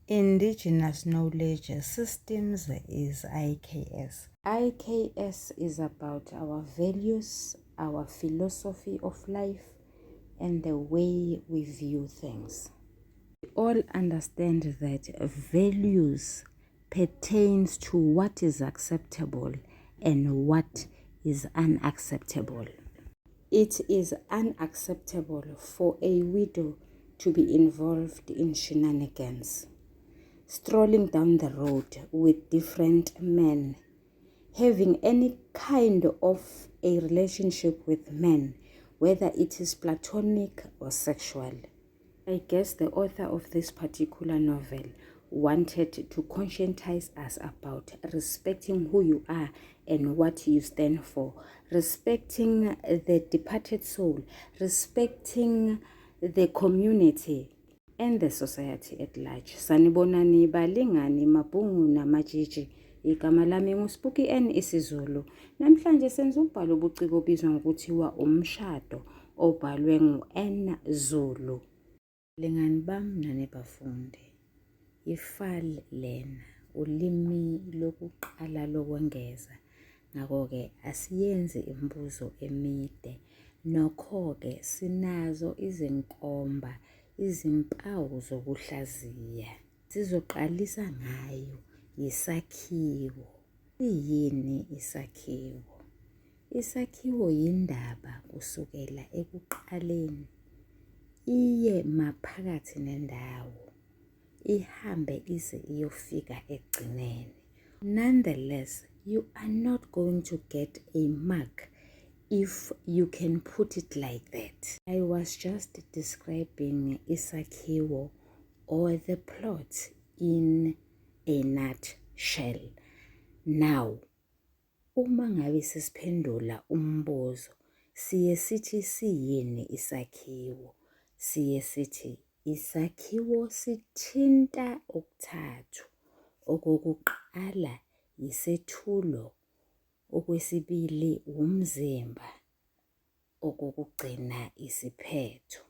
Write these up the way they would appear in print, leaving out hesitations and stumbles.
Indigenous Knowledge Systems is IKS. IKS is about our values, our philosophy of life, and the way we view things. We all understand that values pertains to what is acceptable and what is unacceptable. It is unacceptable for a widow to be involved in shenanigans, strolling down the road with different men, having any kind of a relationship with men, whether it is platonic or sexual. I guess the author of this particular novel wanted to conscientize us about respecting who you are and what you stand for, respecting the departed soul, respecting the community and the society at large. Sanibonani balingani mabhungu namatshitshi. Igama lami nguSpooky N isiZulu. Namhlanje senza umbhalo obuciko obizwa ngokuthiwa umshado obhalwe ngu-N Zulu. Balingani bam nani bafundi, i-FAL lena ulimi lokuqala lokwengeza, ngakho-ke asiyenzi imibuzo emide. Nokho-ke sinazo izinkomba, izimpawu zokuhlaziya. Sizoqalisa ngayo yisakhiwo. Siyini isakhiwo? Isakhiwo yindaba kusukela ekuqaleni iye maphakathi nendawo, ihambe ize iyofika ekugcineni. Nonetheless, you are not going to get a mark if you can put it like that. I was just describing isakhiwo or the plot in a nutshell. Now, uma ngabe sesiphendula umbuzo, siye sithi siyini isakhiwo? Siye sithi isakhiwo sithinta okuthathu. Okokuqala yisethulo, okwesibili wumzimba, okokugcina isiphetho.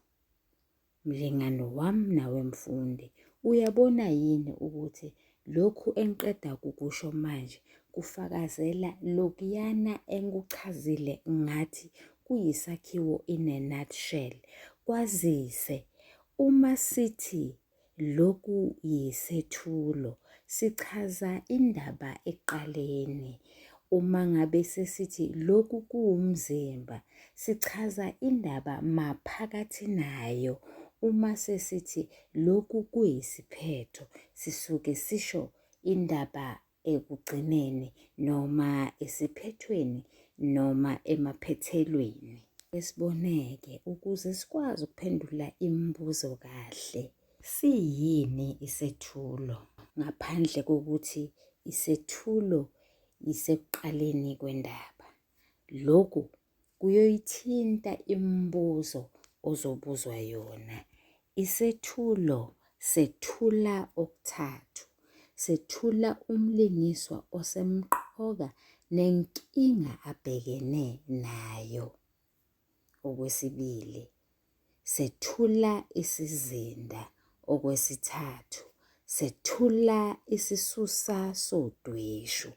Mlingani wami nawe mfundi, uyabona yini ukuthi lokhu engiqeda kukusho manje kufakazela lokuyana engikuchazile ngathi kuyisakhiwo in a nutshell. Kwazise uma sithi Lokhu yisethulo, sichaza indaba ekuqaleni. Uma ngabe sesithi lokhu kuwumzimba, sichaza indaba maphakathi nayo. Uma sesithi lokhu kuyisiphetho, sisuke sisho indaba ekugcineni noma esiphethweni noma emaphethelweni. Esiboneke ukuze sikwazi ukuphendula imibuzo kahle. Siyini isethulo? Ngaphandle kokuthi isethulo isekuqaleni kwendaba. Lokhu kuyoyithinta imibuzo ozobuzwa yona. Isethulo sethula okuthathu. Sethula umlingiswa osemqoka nenkinga abhekene nayo. Okwesibili, sethula isizinda. Okwesithathu, sethula isisusa sodweshu.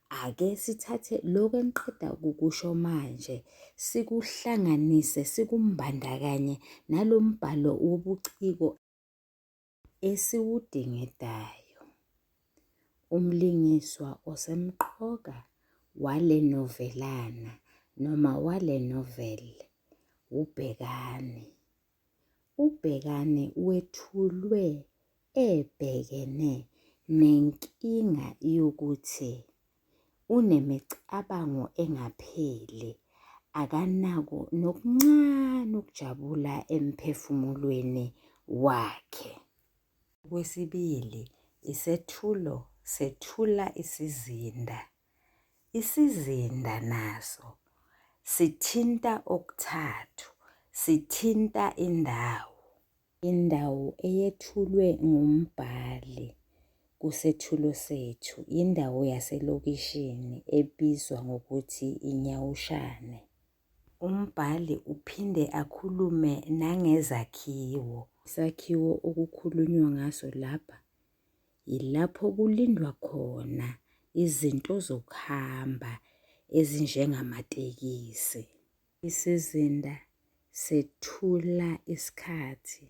Ake sithathe lokhu engiqeda kukusho manje sikuhlanganise sikumbandakanye nalo mbhalo wobuciko esiwudingidayo. Umlingiswa osemqoka wale novelana noma wale novel uBhekani. UBhekani wethulwe ebhekene nenkinga yokuthi unemicabango engapheli, akanako nokuncane ukujabula emphefumulweni wakhe. Okwesibili, isethulo sethula isizinda. Isizinda naso sithinta okuthathu, sithinta indawo. Indawo eyethulwe ngumbhali kusethulo sethu yindawo yaselokishini ebizwa ngokuthi iNyawushane. Umbhali uphinde akhulume nangezakhiwo. Isakhiwo okukhulunywa ngaso lapha. Yilapho kulindwa khona izinto zokuhamba ezinjengamatekisi. Isizinda sethula isikhathi.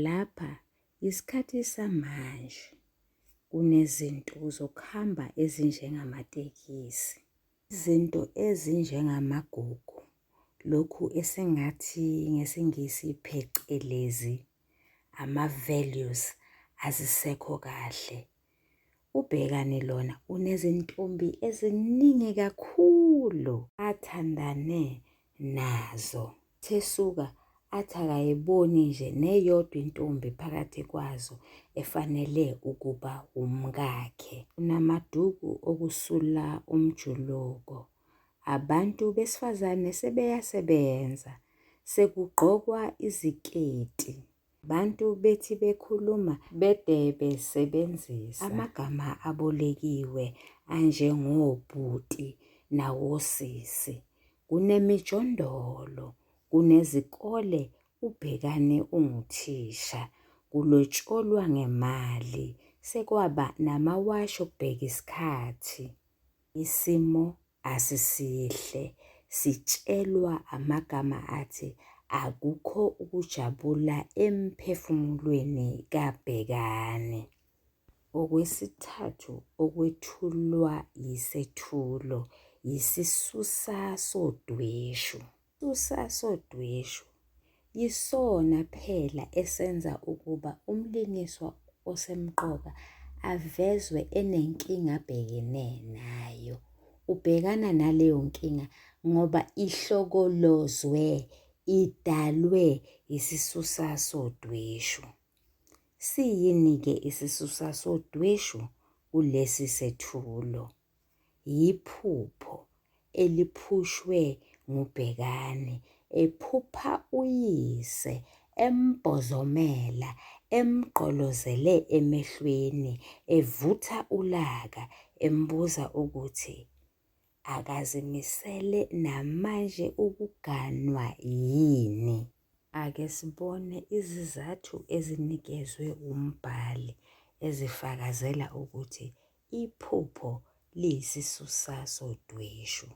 Lapha isikhathi samanje kunezinto zokuhamba ezinjengamatekisi. Izinto ezinjengamagugu, lokhu esingathi ngesiNgisi phecelezi ama-values azisekho kahle. UBhekani lona unezintombi eziningi kakhulu athandane nazo. Thesuka athi akayiboni nje neyodwa intombi phakathi kwazo efanele ukuba umkakhe. Unamaduku okusula umjuluko. Abantu besifazane sebeyasebenza, sekugqokwa iziketi. Abantu bethi bekhuluma bede besebenzisa amagama abolekiwe anjengobhuti nawosisi. Kunemijondolo, kunezikole uBhekani unguthisha, kulotsholwa ngemali, sekwaba namawashi okubheka isikhathi. Isimo asisihle, sitshelwa amagama athi akukho ukujabula emphefumulweni kaBhekani. Okwesithathu okwethulwa yisethulo yisisusa sodweshu. Isisusa sodweshu yisona phela esenza ukuba umlingiswa osemqoka avezwe enenkinga abhekene nayo. Ubhekana naleyo nkinga ngoba ihlokolozwe, idalwe yisisusa sodweshu. Siyini-ke isisusa sodweshu kulesi sethulo? Yiphupho eliphushwe nguBhekani ephupha uyise embhozomela, emgqolozele emehlweni, evutha ulaka, embuza ukuthi akazimisele namanje ukuganwa yini. Ake sibone izizathu ezinikezwe wumbhali ezifakazela ukuthi iphupho liyisisusa sodweshu.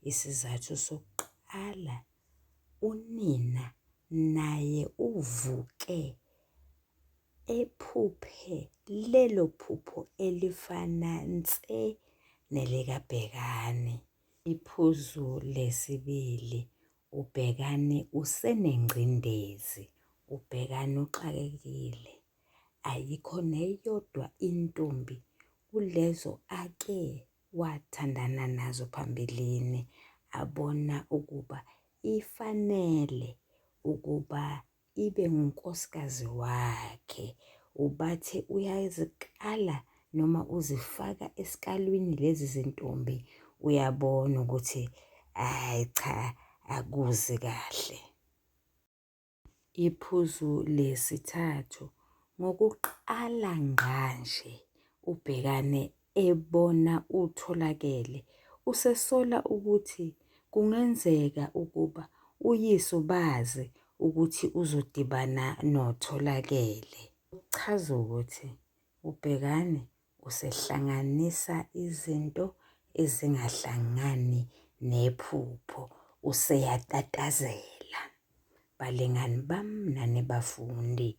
Isizathu sokuqala, unina naye uvuke ephuphe lelo phupho elifana nse nelikaBhekani. Iphuzu lesibili, uBhekani usenengcindezi, uBhekani uxakekile. Ayikho neyodwa intombi kulezo ake wathandana nazo phambilini abona ukuba ifanele ukuba ibe ngunkosikazi wakhe. Ubathe uyazikala noma uzifaka esikalwini lezi zintombi uyabona ukuthi hhayi cha akuzi kahle. Iphuzu lesithathu, ngokuqala ngqa nje uBhekani ebona uTholakele usesola ukuthi kungenzeka ukuba uyise ubazi ukuthi uzodibana noTholakele. Kuchaza ukuthi uBhekani usehlanganisa izinto ezingahlangani nephupho, useyatatazela. Balingani bami nani bafundi,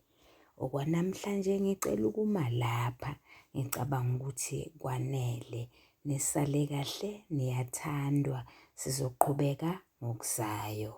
okwanamhlanje ngicela ukuma lapha, ngicabanga ukuthi kwanele. Nisale kahle, niyathandwa, sizoqhubeka ngokuzayo.